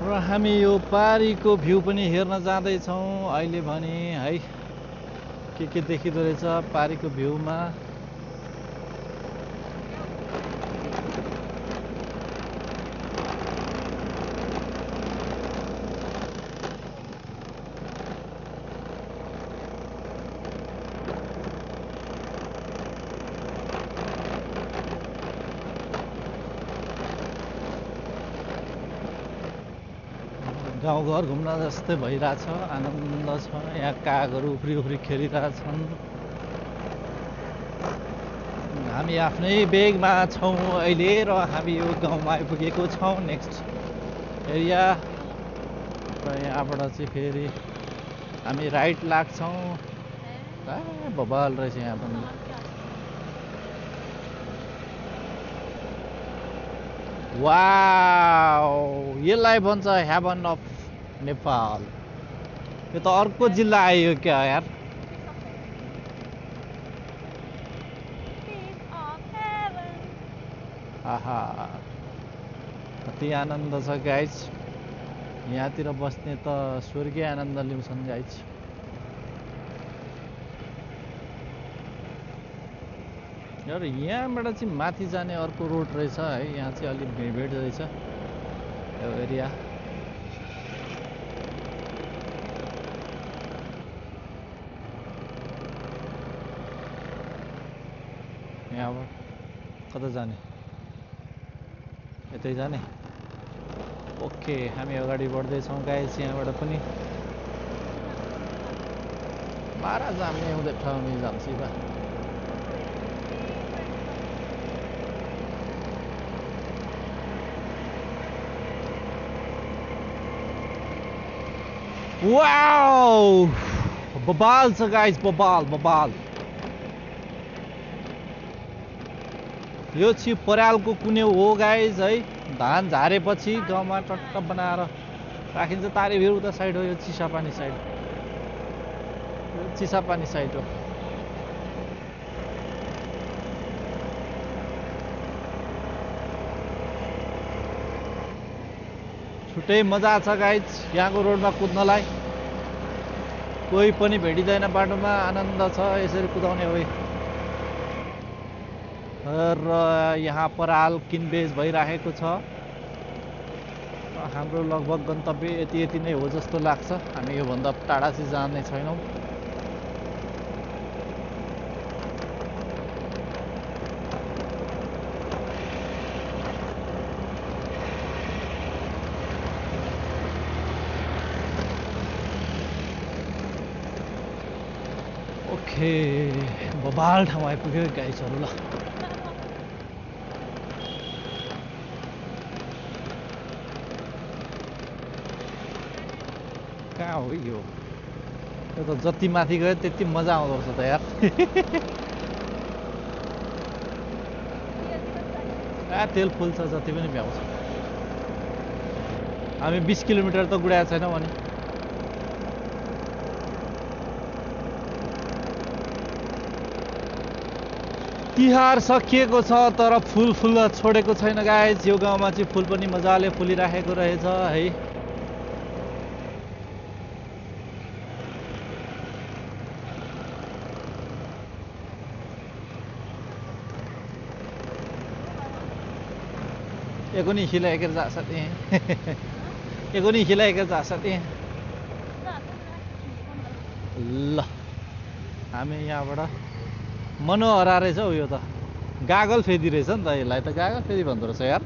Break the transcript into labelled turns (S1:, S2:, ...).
S1: र हामी यो पारीको भ्यू पनि हेर्न जाँदैछौँ अहिले भने है। के देखिँदो रहेछ पारीको भ्यूमा। गाउँघर घुम्न जस्तै भइरहेछ, आनन्द छ। यहाँ कागहरू उफ्री उफ्री खेलिरहेछन्। हामी आफ्नै बेगमा छौँ अहिले र हामी यो गाउँमा आइपुगेको छौँ नेक्स्ट एरिया। र यहाँबाट चाहिँ फेरि हामी राइट लाग्छौँ। बबाल रहेछ यहाँ पनि। वाउ, यसलाई भन्छ हेभन अफ नेपाल। यो त अर्को जिल्ला आयो क्या यार। आहा, कति आनन्द छ गाइज। यहाँतिर बस्ने त स्वर्गीय आनन्द लिउँछन् गाइज। र यहाँबाट चाहिँ माथि जाने अर्को रोड रहेछ है। यहाँ चाहिँ अलिक भिड रहेछ यो एरिया। यहाँबाट कता जाने? यतै जाने? ओके, हामी अगाडि बढ्दैछौँ गाइस। यहाँबाट पनि बाह्र जाने हुँदै ठाउँमै जान्छ बा। वाउ, बबाल छ गाइस, बबाल बबाल। यो चाहिँ परालको कुन्यौ हो गाइज है। धान झारेपछि गाउँमा टट्ट बनाएर राखिन्छ। तारेभिर उता साइड हो, यो चिसापानी साइड। यो चिसापानी साइड हो। छुट्टै मजा छ गाइज यहाँको रोडमा कुद्नलाई। कोही पनि भेटिँदैन बाटोमा, आनन्द छ यसरी कुदाउने हो। र यहाँ पराल किनबेच भइरहेको छ। हाम्रो लगभग गन्तव्य यति नै हो जस्तो लाग्छ। हामी योभन्दा टाढा चाहिँ जाने छैनौँ। ओके, बबाल ठाउँ आइपुग्यो गाइसहरू। ल कहाँ हो यो? यो त जति माथि गयो त्यति मजा आउँदो रहेछ त यार। तेल फुल्छ जति पनि भ्याउँछ। हामी 20 किलोमिटर त गुडाएको छैनौँ भने। तिहार सकिएको छ तर फुल फुल्न छोडेको छैन गाइज। यो गाउँमा चाहिँ फुल पनि मजाले फुलिराखेको रहेछ है। एकोनी खिलाएकर जा सकते हैं। एकोनी खिलाएकर जा सकते हैं। ल हामी यहाँबाट मनोहरा रहेछ हौ। यो त गागल फेदी रहेछ नि त। यसलाई त गागल फेदी भन्दो रहेछ यार।